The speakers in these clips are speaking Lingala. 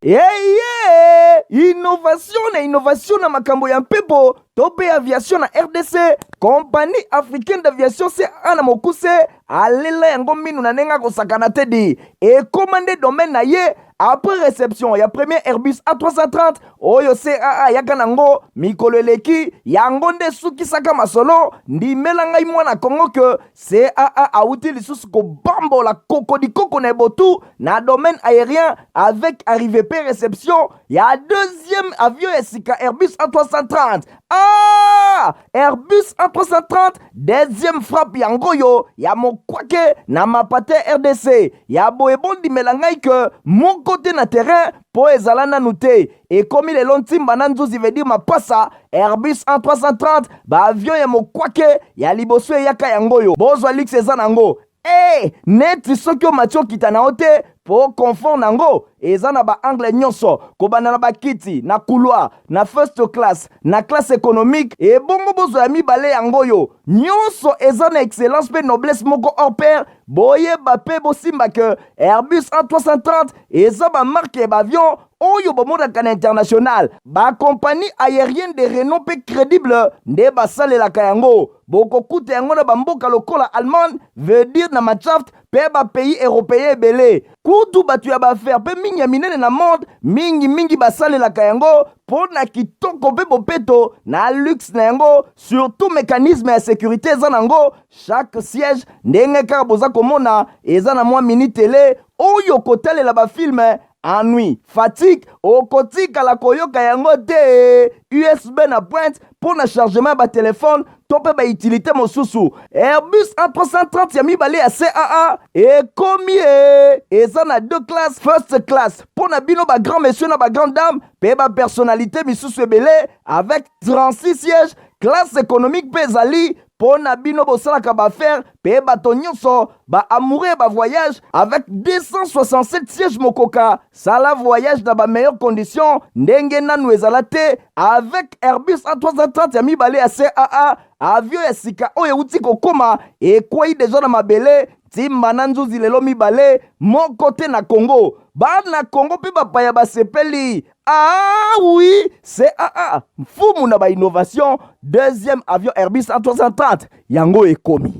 Eye! Innovation na innovation na makambo ya mpepo to mpe aviation na RDC, Compagnie africaine d'aviation CAA na mokuse alela yango minu na ndenge akosakana te di ekoma nde domaine na ye après réception ya premier Airbus A330 oyo CAA ayaka nango mikolo eleki, yango nde esukisaka masolo. Ndimela ngai mwana Congo ke CAA awuti lisusu kobambola kokodikoko na ebotu na domaine aérien avec arrivée pe réception ya deuxième avion ya sika Airbus A330. Ah! Airbus A330 deuxième frappe yango oyo ya mokwake na mapate RDC ya boye. Bondimela ngai ke moko te na terrain mpo ezala nanu te. Ekomi lelo ntimba na nzuzi, veut dire mapasa. Airbus A330, baavion ya mokwake ya liboso eyaka yango oyo. Bozwa luxe eza nango e neti soki omati okita na yo te, mpo confort nango eza na baangle nyonso, kobanda na bakiti na couloir, na first class, na classe économique. Ebongo bozwa ya mibale yango oyo, nyonso eza na excellence mpe noblesse moko hors pair. Boyeba mpe bosimba ke Airbus A330 eza bamarque ya baavion oyo bomonaka na international. Bacompagnie aérienne de renom mpe crédible nde basalelaka yango. Bokokuta yango na bamboka lokola Allemagne, veut dire na Mannschaft, mpe bapays européen ebele. Kutu bato ya baaffaires mpe mingi ya minene na monde mingimingi basalelaka yango mpo na kitoko mpe bopeto na luxe na yango. Surtout mécanisme ya sécurité eza nango. Chaque siège, ndenge kaka boza komona, eza na mwa mini télé oyo kotalela bafilm. Ennui, fatigue, okotikala koyoka yango te. USB na pointe mpo na chargement ya batelefone to mpe bautilité mosusu. Airbus A330 ya mibale ya CAA ekomi e eza na deux classes: first class mpo na bino bagrand monsieur na bagrand dame mpe bapersonnalité misusu ebele avec 36 sièges. Classe économique mpe ezali mpo na bino bosalaka baaffaires mpe bato nyonso baamoureux ya bavoyage avec 267 sièges. Mokoka sala voyage na bameilleures conditions ndenge nanu ezala te avec Airbus A330 ya mibale ya CAA. Avion ya sika oyo euti kokóma, ekwei deja na mabele ntimba na nzuzi lelo mibale moko te na Congo. Bana Congo mpe bapaya basepeli. Ah oui, CAA mfumu na bainnovation. Deuxième avion Airbus A330 yango ekomi.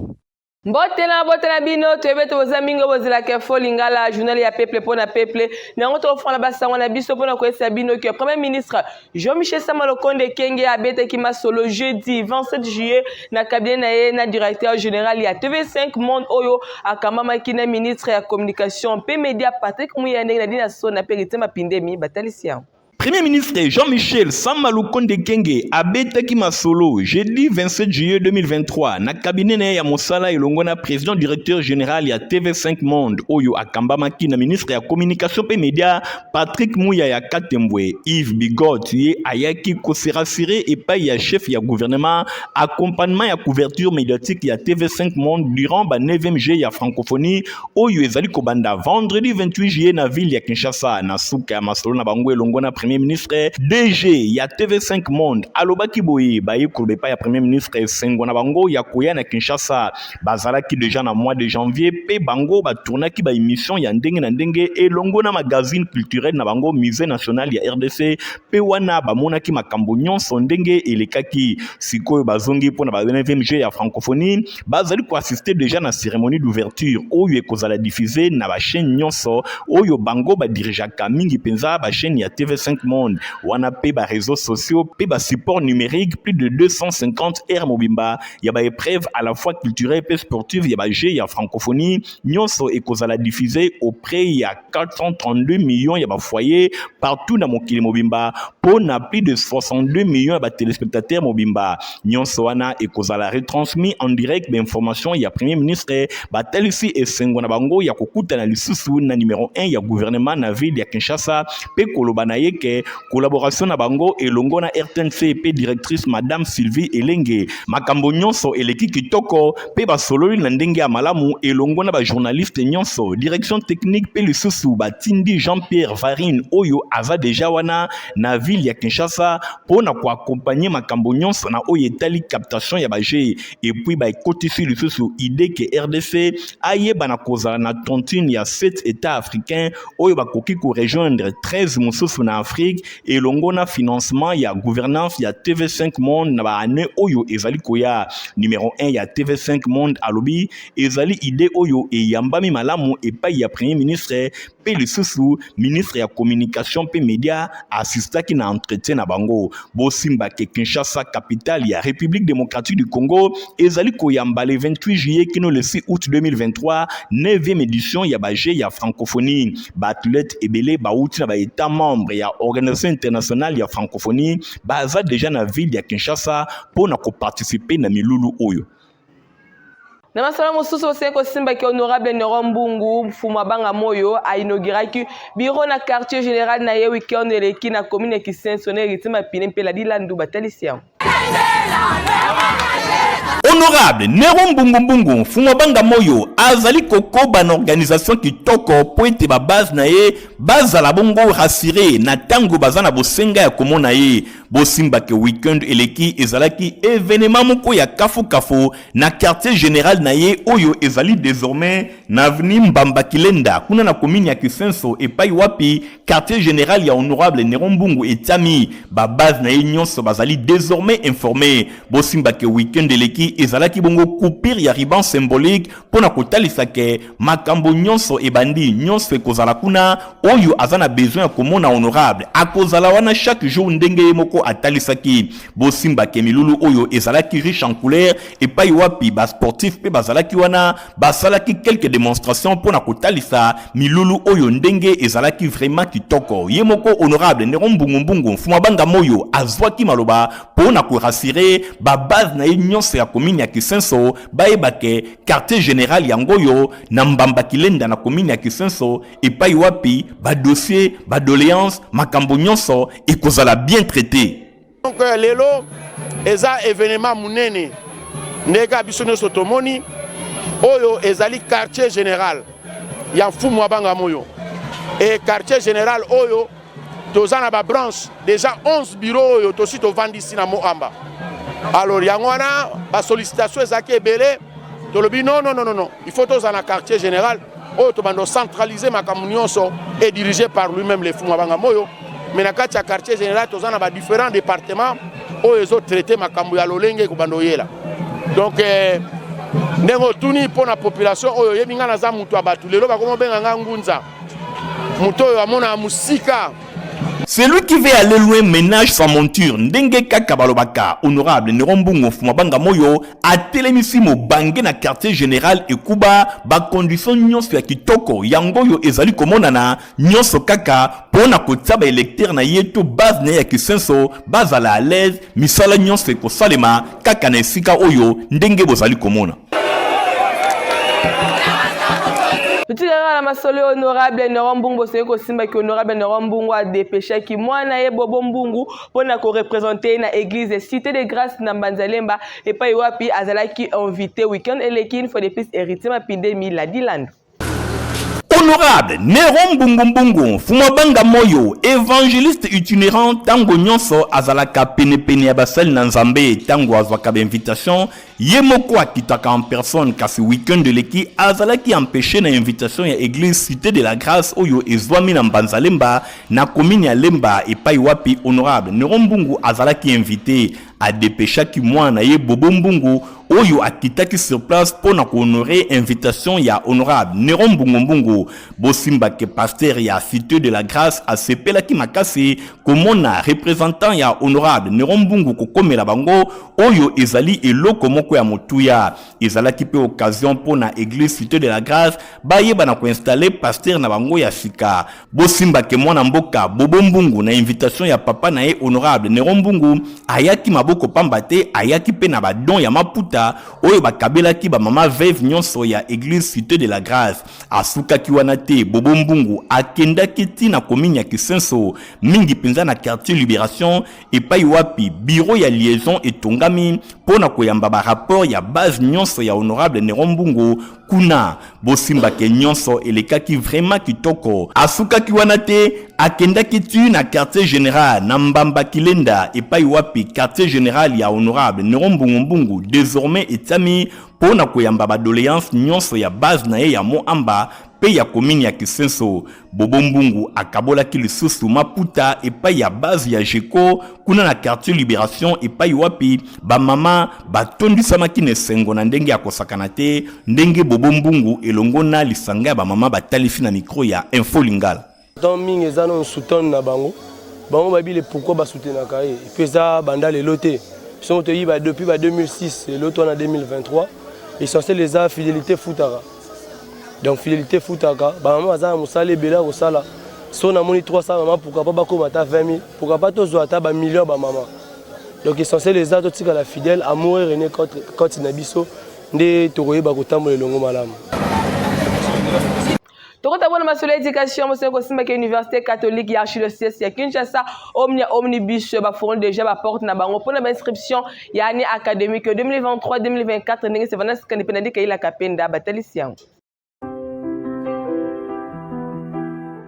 Mbote na mbote na bino. Toyebi ete boza mingi bozelaka Info Lingala, journal ya peuple mpo na peuple. Nango tokofongola basango na biso mpona koyebisa bino ke premier ministre Jean-Michel Sama Lukonde Kyenge abetaki masolo jeudi 27 juillet na cabinet na ye na directeur général ya TV5 Monde oyo akambamaki na ministre ya communication mpe média Patrick Muyaya. Ndenge na dina so na mpe Ritema Pindemi batalisi yango. Premier ministre Jean-Michel Sama Lukonde Kyenge abetaki masolo jeudi 27 juillet 2023 na cabinet na ye ya mosala elongo na président directeur général ya TV5 Monde oyo akambamaki na ministre ya communication mpe média Patrick Muyaya Katembwe. Yves Bigot ye ayaki kose rassurer epai ya chef ya gouvernement accompagnement ya couverture médiatique ya TV5 Monde durant ba 9e Jeux ya francophonie oyo ezali kobanda vendredi 28 juillet na ville ya Kinshasa. Na suka ya masolo na bango elongo na premier ministre, DG ya TV5 Monde alobaki boye: baye koloba epai ya premier ministre esengo na bango ya koya na Kinshasa. Bazalaki deja na mois de janvier mpe bango batournaki baémission ya ndenge na ndenge elongo na magazine culturel na bango Musée national ya RDC, mpe wana bamonaki makambo nyonso ndenge elekaki. Sikoyo bazongi mpo na ba 9e Jeux ya francophonie. Bazali koassister déjà na cérémonie d'ouverture oyo ekozala diffusé na bachaîne nyonso oyo bango badirigeaka, mingi mpenza bachaîne ya TV5 Monde wana mpe baréseaux sociaux mpe basupport numérique. Plus de 250 heures mobimba ya baépreuve à la fois culturelle mpe sportive ya bajeux ya francophonie nyonso ekozala diffusé auprès ya 432 millions ya bafoyer partout na mokili mobimba, mpo na plus de 62 millions ya batéléspectateurs mobimba. Nyonso wana ekozala retransmis en direct. Bainformation ya premier ministre batalisi esengo na bango ya kokutana lisusu na numéro 1 ya gouvernement na ville ya Kinshasa mpe koloba na ye ke ke collaboration na bango elongo na RTNC mpe directrice madame Sylvie Elenge makambo nyonso eleki kitoko mpe basololi na ndenge ya malamu elongo na bajournaliste nyonso, direction technique mpe lisusu batindi Jean-Pierre Varine oyo aza deja wana na ville ya Kinshasa mpo na koakompagne makambo nyonso na oyo etali captation ya baje. Epuis baekotisi lisusu idee ke RDC ayeba na kozala na tontine ya 7 etats africains oyo bakoki korejoindre 13 mosusu na Afrique elongo na financement ya gouvernance ya TV5 Monde na baane oyo ezali koya. Numero 1 ya TV5 Monde alobi ezali idee oyo eyambami malamu epai ya Premier ministre mpe lisusu ministre ya communication mpe media assistaki na entretien na bango. Bosimba ke Kinshasa, capitale ya République démocratique du Congo, ezali koyamba le 28 juillet kino le 6 août 2023 9e édition ya ba Jeux ya francophonie. Ba athlètes ebele bauti na ba états membres ya Organisation internationale ya francophonie baza déjà na ville ya Kinshasa mpo na koparticiper na milulu oyo. Na masolo mosusu, osengeli kosimbaki honorable Nero Mbungu Mfumu Abanga Moyo ainauguraki bureau na quartier général na ye weekend eleki na commune ya Kisenso na Héritier Mapine mpe Ladi Landu batalisi yango. Honorable Nero Mbungu Mbungu Mfumu Abanga Moyo azali kokoba na organisation kitoko mpo ete ba base na ye bazala bongo rassuré na ntango baza na bosenga ya komona ye. Bosimba ke weekend eleki ezalaki evenement moko ya kafu-kafu na quartier général na ye oyo ezali désormais na avenue Mbamba Kilenda kuna na commune ya Kisenso, epai wapi quartier général ya honorable Nero Mbungu etiami. Ba base na ye nyonso bazali désormais informé. Bosimba ke weekend eleki ezalaki bongo coupure ya ruban symbolique mpo na kotalisa ke makambo nyonso ebandi, nyonso ekozala kuna. Oyo aza na besoin ya komona honorable akozala wana chaque jour ndenge ye moko atalisaki. Bosimba ke milulu oyo ezalaki riche en couleur, epai wapi basportif mpe bazalaki wana, basalaki quelques démonstrations mpo na kotalisa milulu oyo ndenge ezalaki vraiment kitoko. Ye moko honorable Nero Mbungu Mbungu Mfumu Abanga Moyo azwaki maloba mpo na korassurer babase na ye nyonso ya commune ya Kisenso, bayeba ke quartier général yango oyo na Mbamba Kilenda na commune ya Kisenso, epai wapi badossier, badoléance, makambo nyonso ekozala bien traité. Donc lelo eza événement monene ndenge biso nyonso tomoni. Oyo ezali quartier général ya Mfumu Abanga Moyo, e quartier général oyo toza na babranche déjà 11 bureau oyo tosi tovandisi na Moamba. Alors yango wana basollicitation ezalaki ebele. Tolobi non, non, non, non, il faut tozala na quartier général oyo tobanda centraliser makambo nyonso et dirigé par lui-même, le Mfumu Abanga Moyo. Mais na kati ya quartier général toza na badifférents départements oyo ezotraite makambo ya lolenge ekobanda oyela. Donc ndenge otuni mpo na population oyo oyebi, ngai naza moto ya bato. Lelo bakoma obenga ngai ngunza, moto oyo amona mosika. Celui qui veut aller loin ménage sa monture. Ndenge kaka balobaka, honorable Nero Mbungu Mfumu Banga Moyo atelemisi mobange na quartier général ekuba bacondition nyonso ya kitoko. Yango oyo ezali komonana nyonso kaka mpo na kotia baélecteur na ye to base na ye ya Kisenso bazala à l'aise. Misala nyonso ekosalema kaka na esika oyo ndenge bozali komona. Totikaka na masolo. Honorable Nero Mbungu, bosengeli kosimbaki honorable Nero Mbungu adépêchaki mwana ye Bobo Mbungu mpona koreprésenter ye na église Cité de Grâce na Mbanzalemba, epai wapi azalaki invité weekend eleki. Une fois de plus, Héritier Mapindemi Ladilando. Honorable Nero Mbungu Mbungu Mfumu Banga Moyo, évangéliste itinérant, ntango nyonso azalaka penepene ya basali na Nzambe. Ntango azwaka bainvitation, ye moko akitaka en personne. Kasi weekend eleki azalaki empêché na invitation ya église Cité de la Grâce oyo ezwami na Mbanzalemba na commune ya Lemba, epai wapi honorable Nero Mbungu azalaki invité. Adépêchaki mwana ye Bobo Mbungu oyo akitaki sur place mpo na kohonorer invitation ya honorable Nero Mbungu Mbungu. Bosimbake pasteur ya Cité de la Grâce asepelaki makasi komona représentant ya honorable Nero Mbungu kokomela bango. Oyo ezali eloko moko ya motuya. Ezalaki mpe occasion mpo na église Cité de la Grâce bayeba na koinstaller pasteur na bango ya sika. Bosimbake mwana mboka Bobo Mbungu, na invitation ya papa na ye honorable Nero Mbungu, ayaki maboko. maboko pamba te, ayaki mpe na ba dons ya maputa oyo bakabelaki ba mama veuve nyonso ya eglise Cite de la Grace. Asukaki wana te, Bobo Mbungu akendaki ti na commune ya Kisenso, mingi mpenza na quartier Liberation, epai wapi bureau ya liaison etongami mpo na koyamba ba rapport ya base nyonso ya honorable Neron Mbungu. Kuna bosimba ke nyonso elekaki vraiment kitoko. Asukaki wana te, akendaki ti na quartier general na Mbamba Kilenda, epai wapi quartier general ya honorable Neron Mbungu Mbungu desormais etiami mpo na koyamba ba doleances nyonso ya base na ye ya Moamba mpe ya commune ya Kisenso. Bobo Mbungu akabolaki lisusu maputa epai ya base ya Geco kuna na quartier Liberation, epai wapi ba mama batondisamaki na esengo na ndenge ya kosakana te, ndenge Bobo Mbungu elongo na lisanga ya ba mama batalisi na micro ya Info Lingala. Temps mingi eza nano soutane na bango, bango bayebi le pourquoi basoutenaka ye, et puis eza banda lelo te, biso toyebi ba depuis ba 2006 lelo to na 2023. Essentiel eza fidélité futaka, donc fidélité futaka. Bamama baza na mosala ebele ya kosala. So namoni 300 mama, pourquoi pas bakóma ata 20 000, pourquoi pas tozwa ata bamillion bamama? Donc essentiel eza totikala fidèle, amour erene koti na biso, nde tokoyeba kotambola elongo malamu. Tokota bona masolo ya éducation. Mosenge kosimbaki Université catholique ya archidiocèse ya Kinshasa Omnia Omnibus bafourni déjà baporte na bango mpona bainscription ya année académique 2023 2024, ndenge Sevana Sikani mpe Nandika Yilaka Penda batalisi yango.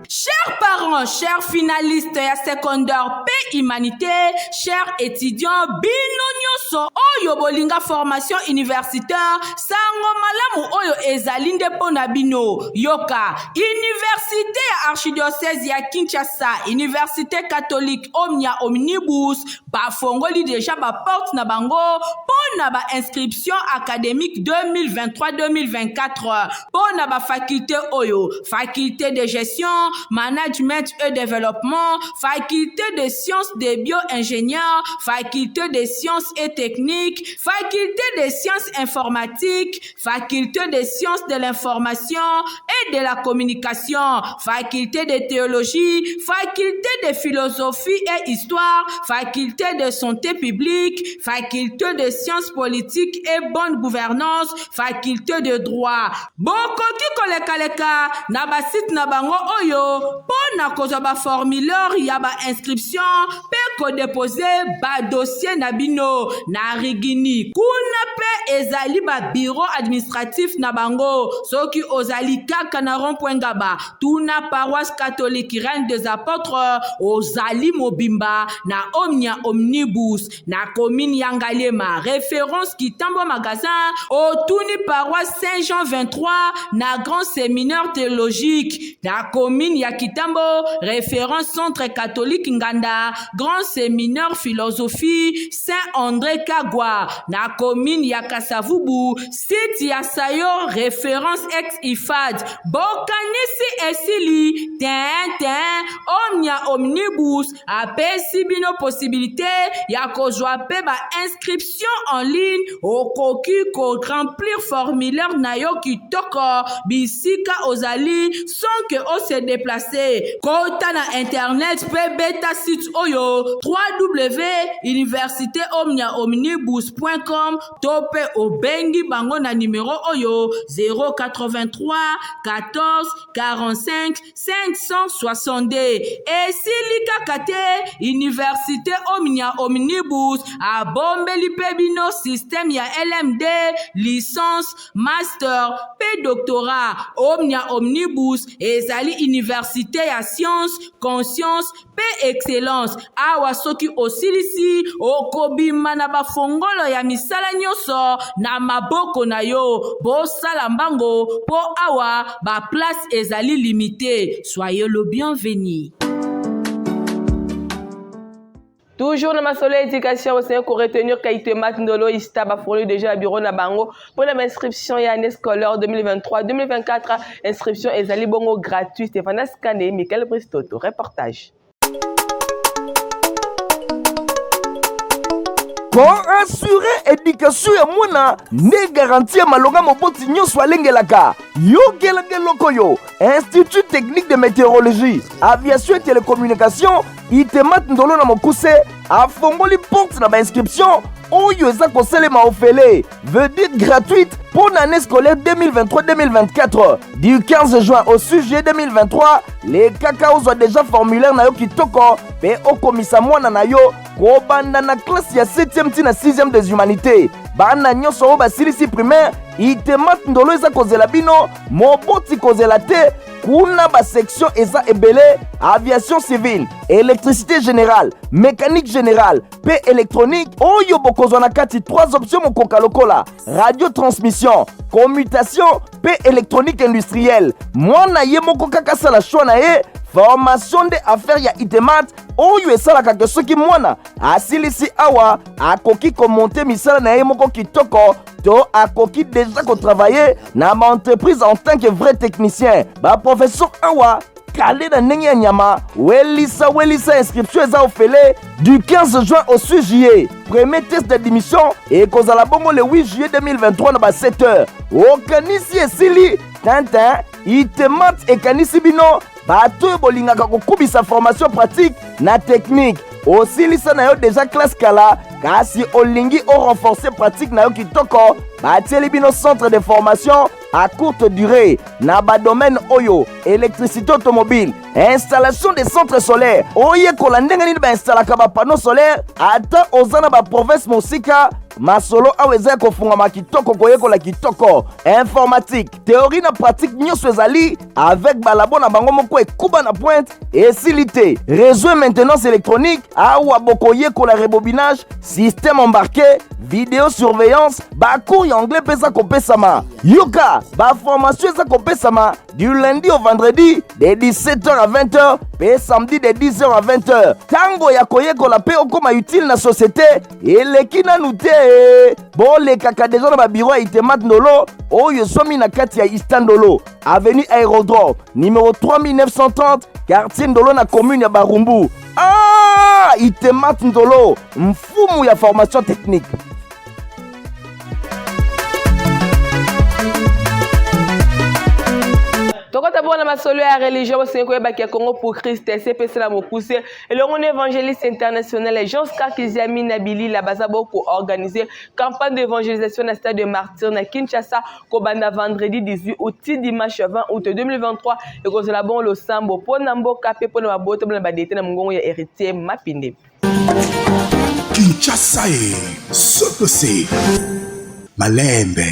Chers parents, chers finalistes ya secondaire pe humanité, chers étudiants, bino nyonso oyo bolinga formation universitaire, sango malamu oyo ezali nde mpo na bino. Yoka, Université ya Archidiocèse ya Kinshasa, Université catholique Omnia Omnibus, bafongoli déjà baporte na bango mpo na bainscription académique 2023-2024 mpo na bafaculté oyo: faculté de gestion, management et développement, faculté de sciences de bio-ingénieurs, faculté de sciences et techniques, faculté de sciences informatiques, faculté de sciences de l'information et de la communication, faculté de théologie, faculté de philosophie et histoire, faculté de santé publique, faculté de sciences politiques et bonne gouvernance, faculté de droit. Bokoki kolekaleka na basite na bango oyo mpo na kozwa baformulaire ya bainscription mpe kodepose badossier na bino. Na Rigini kuna mpe ezali babureau administratif na bango. Soki ozali kaka na rond point Ngaba, tuna paroisse catholique Reine des Apôtres, ozali mobimba na Omnia Omnibus. Na commune ya Ngaliema, référence Kitambo magasin, otuni paroisse Saint-Jean 23 na grand séminaire théologique. Na commune ya Kitambo, référence centre catholique Nganda, grand séminaire philosophie Saint-André Kagwa. Na commune ya Kasavubu, site ya Sayo, référence ex IFAD. Bokanisi esili tin, Omnia Omnibus apesi bino possibilité ya kozwa mpe bainscription en ligne. Okoki koremplir formulaire na yo kitoko bisika ozali sans que ose déplacer. Kota na internet mpe beta site oyo www université omnia omnibus com, to mpe obengi bango na nimero oyo 083 14 45 562. Esili kaka te, Université Omnia Omnibus abombeli mpe bino système ya LMD, licence, master mpe doctorat. Omnia Omnibus ezali université ya science, conscience mpe excellence. Awa soki osilisi, okobima na bafongolo ya misala nyonso na maboko na yo. Bosala mbango mpo awa baplace ezali limité. Soyez le bienvenu. Toujours na masolo ya éducation, osenge koretenir kaitemat ndolo ista bafourni déjà ya bureau na bango mpona bainscription ya année scolaire 2023-2024. Inscription ezali bongo gratuit. Stéphane Skane, Michael Bristoto, reportage. Koassure education ya mwana nde garantie ya malonga moboti nyonso alengelaka. Yokelaka eloko oyo Institut technique de météorologie, aviation et télécommunication ITEMAT Ndolo na mokuse afongoli porte na bainscription oyo eza kosalema ofele, veut dire gratuite, mpo na année scolaire 2023-2024 du 15 juin au 6 juillet 2023. Lekaka ozwa deja formulaire na yo kitoko mpe okomisa mwana na yo kobanda na classe ya 7e ti na 6e des humanités. Bana nyonso oyo basilisi primaire, ITEMAT Ndolo eza kozela bino. Moboti kozela te, kuna basection eza ebele: aviation civile, électricité générale, mécanique générale mpe électronique, oyo bokozwa na kati 3 options mokoka lokola radio transmission, commutation mpe électronique industrielle. Mwana ye moko kaka asala choix na ye. Formation nde affaire ya ITEMAT oyo esalaka ke soki mwana asilisi awa, akoki komonter misala na ye moko kitoko to akoki deja kotravailler na baentreprise en tant que vrai technicien. Baprofesseur awa kale na ndenge ya nyama. Welisa welisa, inscription eza ofele du 15 juin au 6 juillet. Premier test d'admission ekozala bongo le 8 juillet 2023 na ba 7 heures. Okanisi esili tintin, ITEMAT ekanisi bino bato oyo bolingaka kokubisa formation pratique na technique. Osilisa na yo deja classe kala, kasi olingi orenforcer pratique na yo kitoko, batieli bino centre de formation à courte durée na badomaine oyo: électricité automobile, installation des centres solaires, oyekola ndenge nini bainstalaka bapanneau solaire. Ata oza na baprovince mosika, masolo awa eza ya kofungama kitoko, koyekola kitoko. Informatique, théorie na pratique nyonso ezali avec balabo na bango moko ekuba na pointe. Esili te, réseau et maintenance électronique, awa bokoyekola rebobinage, système embarqué, vidéosurveillance. Bacours ya anglais mpe eza kopesama. Yoka, baformation eza kopesama du lundi au vendredi de 17h à 20h mpe samedi de 10h à 20h. Ntango ya koyekola mpe okóma utile na société eleki nanu te. Bolekaka deja na babiro ya ITEMAT Ndolo oyo ezwami na kati ya Ista Ndolo, avenue Aérodrome numéro 3930, quartier Ndolo, na commune ya Barumbu. Ah, ITEMAT Ndolo, mfumu ya formation technique. Tokota bona masolo ya religion. Bosengi koyebaki ya Congo pour Christ CPC na mokuse elongo na évangéliste international Jean Oscar Kiziamina Bilila baza bokoorganiser campagne d'évangélisation na stade de Martyr na Kinshasa kobanda vendredi 18 août ti dimanche 20 août 2023. Ekozala bon losambo mpo na mboka mpe mpo na baboto mpona badete na mongongo ya Héritier Mapinde. Kinshasa e CPC Malembe.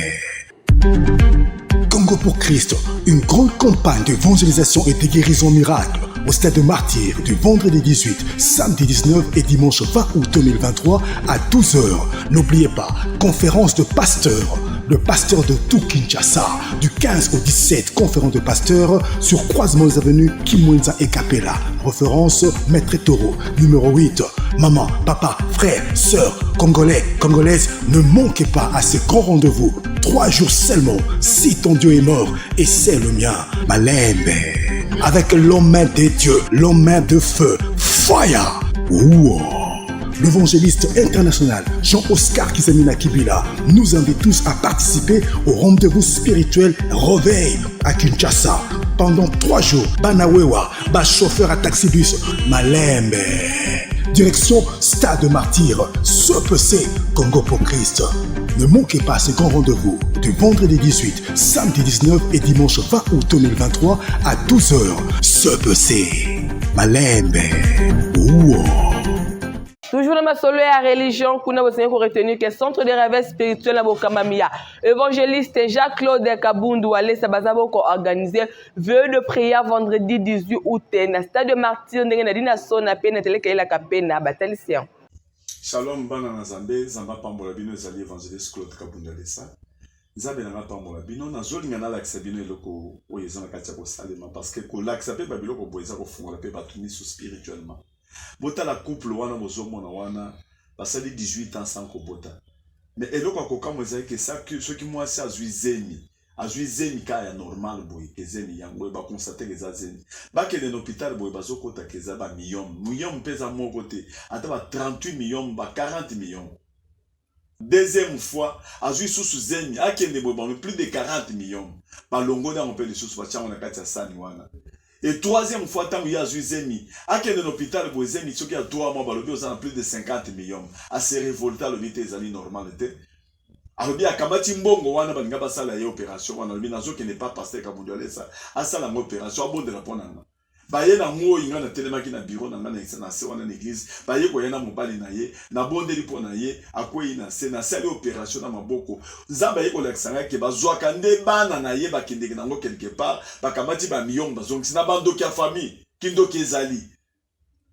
Congo pour Christ, une grande campagne d'évangélisation et de guérison miracle au stade de Martyr du vendredi 18, samedi 19 et dimanche 20 août 2023 à 12h. N'oubliez pas, conférence de pasteurs, le pasteur de tout Kinshasa, du 15 au 17, conférence de pasteurs sur croisement des avenues Kimwenza et Capella. Référence Maître Taureau, numéro 8. Maman, papa, frère, sœur, Congolais, Congolaise, ne manquez pas à ce grand rendez-vous. 3 jours seulement, si ton Dieu est mort, et c'est le mien. Malembe. Avec l'homme de Dieu, l'homme de feu, Fire. Ouh. L'évangéliste international Jean-Oscar Kiziamina Kibila nous invite tous à participer au rendez-vous spirituel Réveil à Kinshasa pendant 3 jours. Banawewa, ba chauffeur à taxi-bus, Malembe. Direction Stade Martyr, CPC, Congo pour Christ. Ne manquez pas ce grand rendez-vous du vendredi 18, samedi 19 et dimanche 20 août 2023 à 12h. CPC, Malembe. Ouh. Toujours na masolo ya religion, kuna bosengi koretenir ke centre de réveil spirituel na bokambami ya évangéliste Jacques-Claude Kabundu Alesa baza bokoorganiser veille de prière vendredi 18 août na stade de Martyr, ndenge na dina sona mpe na teleka elaka mpe na batalisi yango. Shalom bana na Nzambe, Nzambe apambola bino. Ezali évangéliste Claude Kabunda Lesa. Nzambe nanga apambola bino. Nazolinga nalakisa bino eloko oyo eza na kati ya kosalema, parce que kolakisa mpe babiloko boye eza kofungola mpe bato miso spirituellement. Botala couple wana bozomona wana, basali 18 ans sans kobota. Mais eloko ya kokamwa ezali ke soki mwasi azwi zemi, azwi zemi kaka ya normal boye, ke zemi yango baconstater ke eza zemi, bakende na hôpital boye, bazokota ke eza bamyome. Myome mpe eza moko te, ata ba 38 myome, ba 40 myome. Deuxième fois azwi lisusu zemi akende boye bango plus de 40 millions balongoli yango mpe lisusu batia yango na kati ya sani wana. Et troisième fois ntango ye azwi zemi akende na hôpital boye zemi soki ya 3 mois balobi oza na plus de 50 millions ase revolte alobi te ezali normal te alobi akamati mbongo wana balinga basala ye operation wana alobi nazokende pa pasteur Kabundu Alesa asala yango operation abondela mpo na nga baye na ngoi nga natelemaki na biro na nga na se wana na eglise baye koya na mobali na ye nabondeli mpo na ye akwei na se nasali operation na maboko nzambe aye kolakisa ngai ke bazwaka nde bana na ye bakendeke nango quelque part bakamati bamiyongo bazongisi na bandoki ya famille kindoki ezali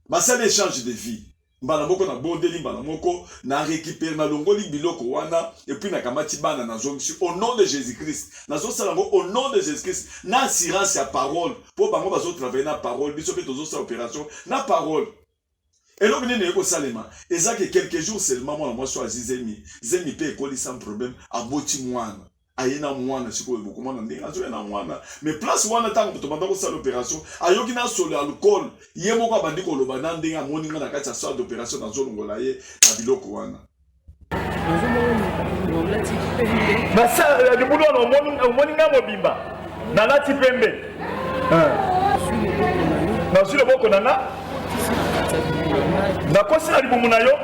basali echange de vie mbala moko nabondeli mbala moko na récupere nalongoli biloko wana epuis nakamati bana nazongisi au nom de jésus christ nazosala yango au nom de jésus christ na assurance ya parole mpo bango bazotravaille na parole biso mpe tozosala opération na parole eloko nini eye kosalema eza ke quelques jours seulement mwana mwasi oyo azwi zemi zemi mpe ekoli sans problème aboti mwana aye na mwana sikoyo bokomona ndenge azoya na mwana mais place wana ntango tobanda kosala opération ayoki na solo ya alcool ye moko abandi koloba na ndenge amoni nga na kati ya salle d'opération nazolongola ye na biloko wana na libulu wana omoni nga mobimba nalati pembe nazwi loboko na nga nakosi na libumu na yo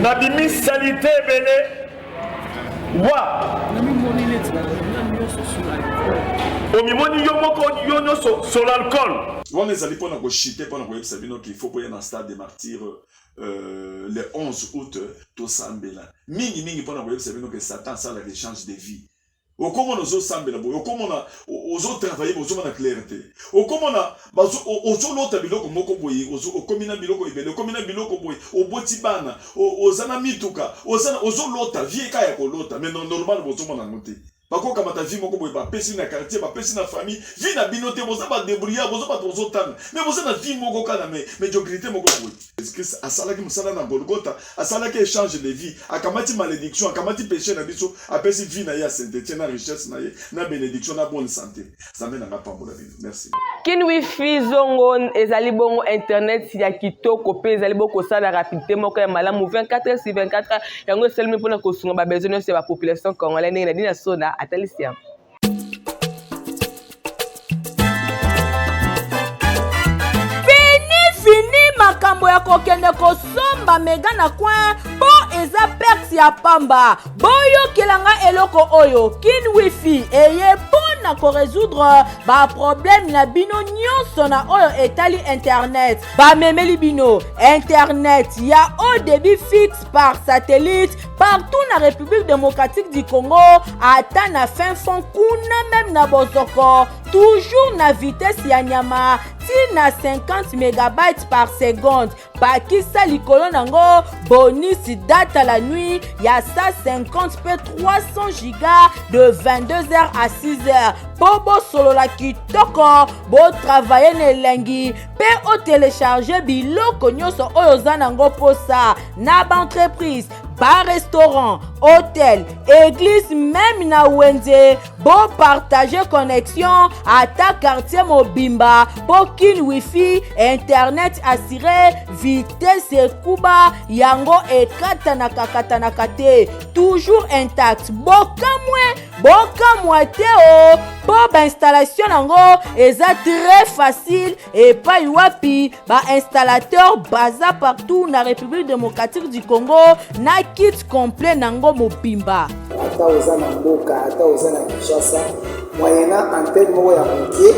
nabimi salite ebele wa omimoni yo moko yo nyonso sur alcool wana ezali mpo na koshite mpo na koyebisa bino qu'il faut boya na stade de martyr le 11 août tosambela mingi mingi mpo na koyebisa bino ke satan asalaka échange de vie okomona ozosambela boye okomona ozotravaille boye ozomona claire te okomona ozolota biloko moko boye okomi na biloko ebele okomi na biloko boye oboti bana oza na mituka ozolota vie ka ya kolota mais normal bozomona yango te bakokamata vie moko boye bapesi na quartier bapesi na famille vie na bino te boza badebrouillard boza bato bozotanga mais boza na vie moko kaka na médiocrité moko boye Jésus Christ asalaki mosala na Golgotha, asalaki échange de vie, akamati malédiction, akamati péché na biso, apesi vie na ye ya sainteté na richesse na ye, na bénédiction na bonne santé. Nzambe na nga pambola bino. Merci. Kin wifi zongo ezali bongo internet ya kitoko mpe ezali bongo kosala rapidité moko ya malamu 24 heures sur 24 yango esalemi mpona kosunga ba besoin nyonso ya ba population congolais ndenge na dina sona atalisi yango. Fini fini makambo ya kokende kosomba mega na coin mpo eza perte ya pamba. Boyokela nga eloko oyo kin wifi eye mpo na koresoudre baproblème na bino nyonso na oyo etali internet. Bamemeli bino internet ya haut débit fixe par satellite partout na République démocratique du Congo, ata na fin fond kuna meme na bozoko, toujours na vitesse ya nyama ti na 50 megabytes par seconde. Bakisa likolo nango bonus data la nuit ya 150 pe 300 giga de 22h à 6h po bosolola kitoko, botravaille na elengi pe otelecharge biloko nyonso oyo oza nango posa na baentreprise, barestaurant, hotel, église, meme na wenze. Bopartage connexion ata quartier mobimba po kin wifi internet assuré, vitesse ekuba yango ekatanaka katanaka te, toujours intact. Bokamwe bokamwa te o po bainstallation nango eza très facile epai wapi bainstallateur baza partout na République démocratique du Congo na kit complet nango mobimba. Ata oza na mboka, ata oza na Kinshasa, moyennant antenne moko ya moke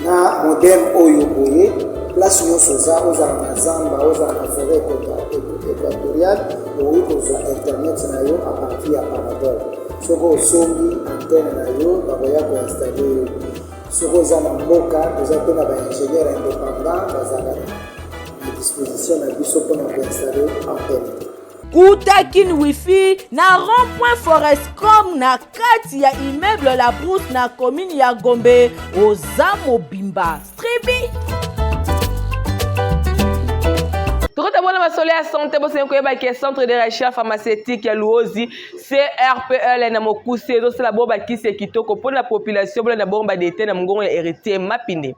na modem oyo boye, place nyonso oza, ozala na zamba, ozala na forêt équatoriale, okoki kozwa internet na yo à partir ya parabole. Soki osombi antenne na yo, bakoya koinstalle yo. Soki oza na mboka, toza mpe na ba ingénieur indépendant bazalaka na disposition na biso mpona koinstalle antenne. Kuta Kin Wifi na rond-point Forescom na kati ya immeuble La Brousse na commune ya Gombe, oza mobimba. Stribi! Tokota bona masolo ya santé, bosengi koyeba ke centre de recherche pharmaceutique ya Luozi CRPL na mokuse ezosala bo bakisi ya kitoko mpo na population bolanda bongo badete na mongongo ya Héritier Mapinde.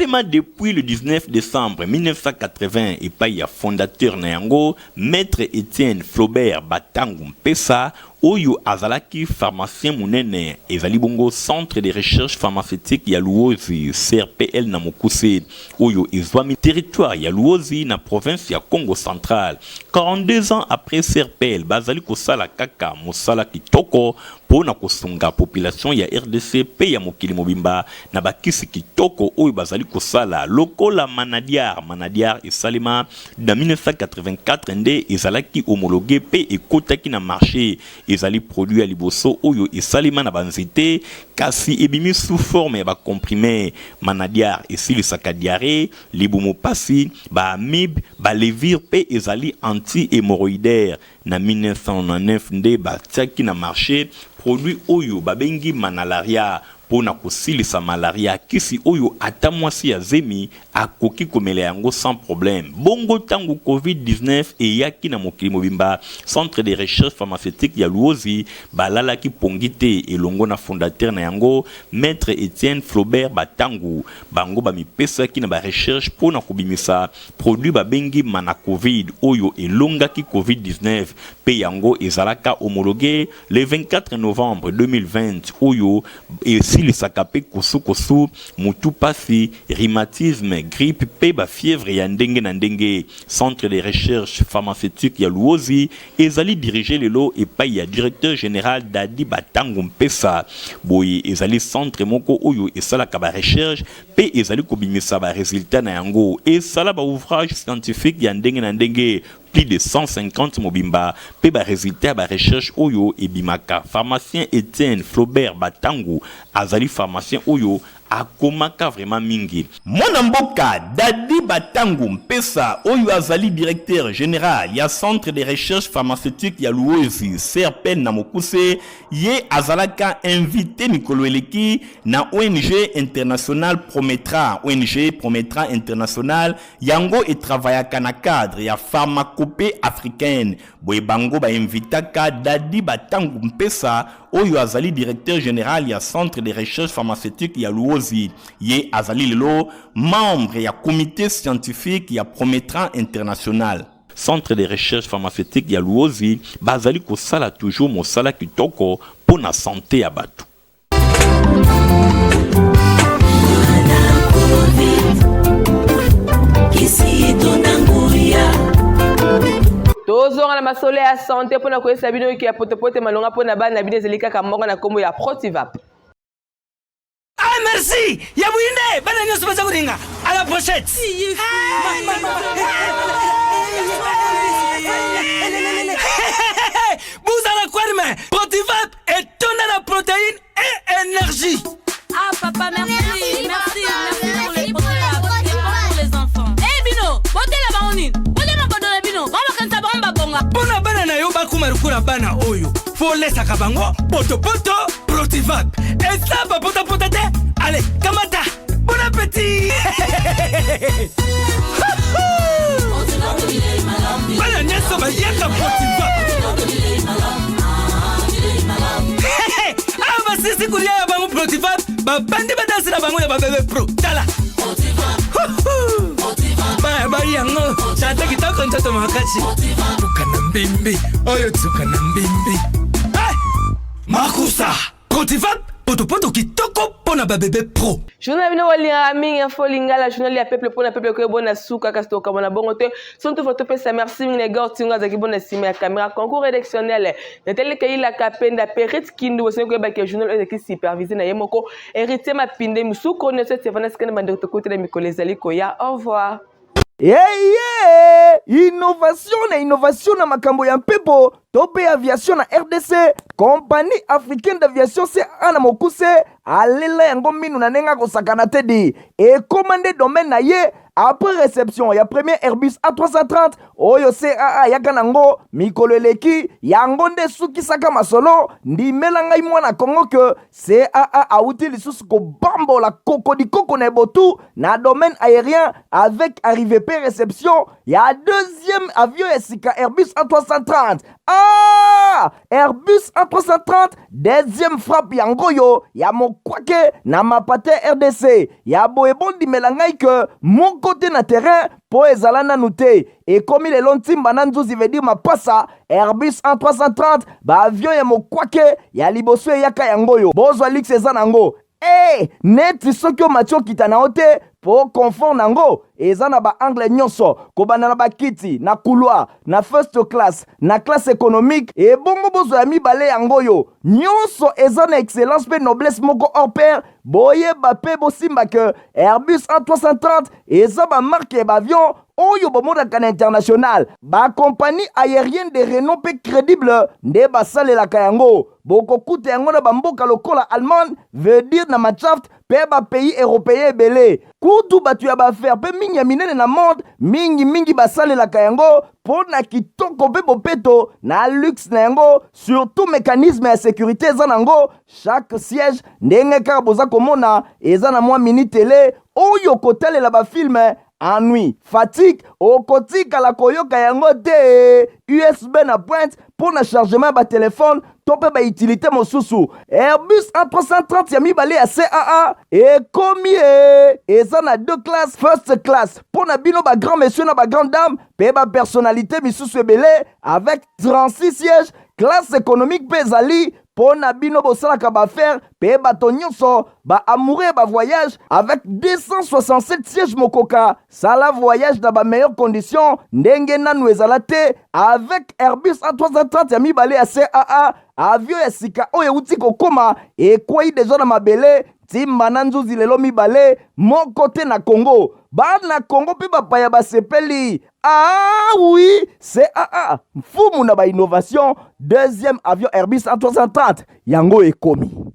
Esalema depuis le 19 decembre 1980 epai ya fondateur na yango, Maitre Etienne Flaubert Batangu Mpesa, oyo azalaki pharmacien monene. Ezali bongo Centre de recherche pharmaceutique ya Luozi, CRPL na mokuse, oyo ezwami territoire ya Luozi na province ya Kongo central. 42 ans après CRPL bazali kosala kaka mosala kitoko mpo na kosunga population ya rdc mpe ya mokili mobimba na bakisi kitoko oyo bazali kosala lokola Manadiar. Manadiar esalema na 1984 nde ezalaki homologue mpe ekotaki na marche. Ezali produit ya liboso oyo esalema na banzete kasi ebimi sous forme ya ba comprimes. Manadiar esilisaka diarrhee, libumu pasi, ba amibes, ba levures mpe ezali anti-hemorroidaire. Na 1999 nde batiaki na marche produit oyo babengi Manalaria mpo na kosilisa malaria, kisi oyo ata mwasi ya zemi akoki komela yango sans problème. Bongo tango Covid 19 eyaki na mokili mobimba, Centre de recherche pharmaceutique ya Luozi balalaki pongi te elongo na fondateur na yango Maitre Etienne Flaubert Batangu. Bango bamipesaki na ba recherches mpo na kobimisa Produit babengi Manacovid oyo elongaki Covid 19 mpe yango ezalaka homologue le 24 novembre 2020 oyo esilisaka mpe kosukosu, mutu pasi, rhumatisme, grippe mpe ba fièvre ya ndenge na ndenge. Centre de recherche pharmaceutique ya Luozi ezali dirige lelo epayi ya directeur general Dady Batangu Mpesa. Boye ezali centre moko oyo esalaka ba recherches mpe ezali kobimisa ba resultats na yango. Esala ba ouvrages scientifiques ya ndenge na ndenge plus de 150 mobimba mpe ba resultats ya ba recherches oyo ebimaka. Pharmacien Etienne Flaubert Batangu azali pharmacien oyo akomaka vraiment mingi. Mwana mboka Daddy Batangu Mpesa oyo azali directeur general ya Centre de recherche pharmaceutique ya Luozi, CRPN na mokuse, Ye azalaka invite mikolo eleki na ong internationale Prometra. Ong Prometra International yango e travaillaka na cadre ya pharmacopee africaine. Boye bango ba invitaka Daddy Batangu Mpesa oyo azali directeur general ya Centre de recherche pharmaceutique ya Luozi. Ye azali lelo membre ya comite scientifique ya Prometra International. Centre de recherche pharmaceutique ya Luozi bazali kosala toujours mosala kitoko mpo na sante ya bato. Tozonga na masolo ya sante mpo na koyebisa bino ke ya potopoto malonga mpo na bana na bino ezali kaka moko na nkombo ya Protivap. Ah merci ya buyinde bana nyonso baza kolinga à la pochette. Buzala kwarme Protivap etonda na protéine et énergie. Ah papa merci merci merci pour les Protivap c'est bon pour les enfants. Eh bino botela bango nini? Bolia mabodo na bino bango bakanisa bango babonga. Pona bana na yo bakoma lokola bana oyo folesaka bango potopoto Protivac eza bapotapota te ale kamata bon appétit bana nyonso baliaka Protivac awa basisi kolia ya bango Protivac babandi badansi na bango ya babebe pro tala baya bai yango tata kitoko nzoto makasi tuka na mbimbi oyo tuka na mbimbi Makusa Protivap potopoto kitoko mpo na babebe pro. Journal bino bolingaka mingi info lingala journal ya peuple mpo na peuple koye bona suka kasi tokamona bongo te soki tofo topesa merci mingi na Igor Tingo azalaki bona nsima ya caméra concours rédactionnel Nathalie Kayila Kapenda Perit Kindu bosengeli koyeba ke journal oyo ezalaki supervisé na ye moko Héritier Mapinde Musuko nyonso Stefana Sikana bandeko tokutana mikolo ezali koya au revoir. Eye innovation na innovation na makambo ya mpepo to mpe aviation na rdc compagnie africaine d'aviation caa na mokuse alela yango minu na ndenge akosakana te di ekoma nde domaine na ye après réception ya premier airbus a330 oyo caa ayaka nango mikolo eleki yango nde esukisaka masolo ndimela ngai mwana kongo ke CAA awuti lisusu kobambola kokodikoko na ebotu na domaine aérien avec arrivée pe réception ya deuxième avion ya sika Airbus A330. Ah! Ah! Airbus A330 deuxième frappe yango oyo ya mokwake na mapate RDC ya boye bondimela ngai ke moko te na terrain mpo ezala nanu te ekomi lelo ntimba na nzuzi veut dire mapasa Airbus A330 baavion ya mokwake ya liboso eyaka yango oyo bozwa luxe eza nango Hey, neti soki omati okita na yo te mpo confort na yango eza na baangle nyonso kobanda na bakiti na couloir na first class na classe économique ebongo bozwa ya mibale yango oyo nyonso eza na excellence mpe noblesse moko hors pair boyeba mpe bosimba ke Airbus A330 eza bamarke ya baavion oyo bomonaka na international bakompagnie aérienne de renom mpe crédible nde basalelaka yango bokokuta yango na bamboka lokola Allemagne veut dire na Mannschaft mpe bapays européen ebele kutu bato ya baaffaire mpe mingi ya minene na monde mingimingi basalelaka yango mpo na kitoko mpe bopeto na luxe na yango surtout mécanisme ya sécurité eza nango chaque siège ndenge kaka boza komona eza na mwa mini tele oyo kotalela bafilme ennui fatigue okotikala koyoka yango te usb na pointe mpo na chargement ya batelefone to mpe bautilité mosusu airbus a330 ya mibale ya caa ekomi e eza na deux classe first class mpo na bino bagrand monsieur na bagrand dame mpe bapersonnalité misusu ebele avec 36 sièges classe économique mpe ezali mpo na bino bosalaka baaffaire mpe bato nyonso baamoureux ya bavoyage avec 267 siège mokoka sala voyage na bameilleure condition ndenge nanu ezala te avec airbus a330 ya mibale ya caa avion ya sika oyo euti kokóma ekwei deja na mabele ntimba na nzuzi lelo mibale moko te na congo bana congo mpe bapaya basepeli ah oui caa mfumu na bainnovation deuxième avion airbus a330 yango ekomi.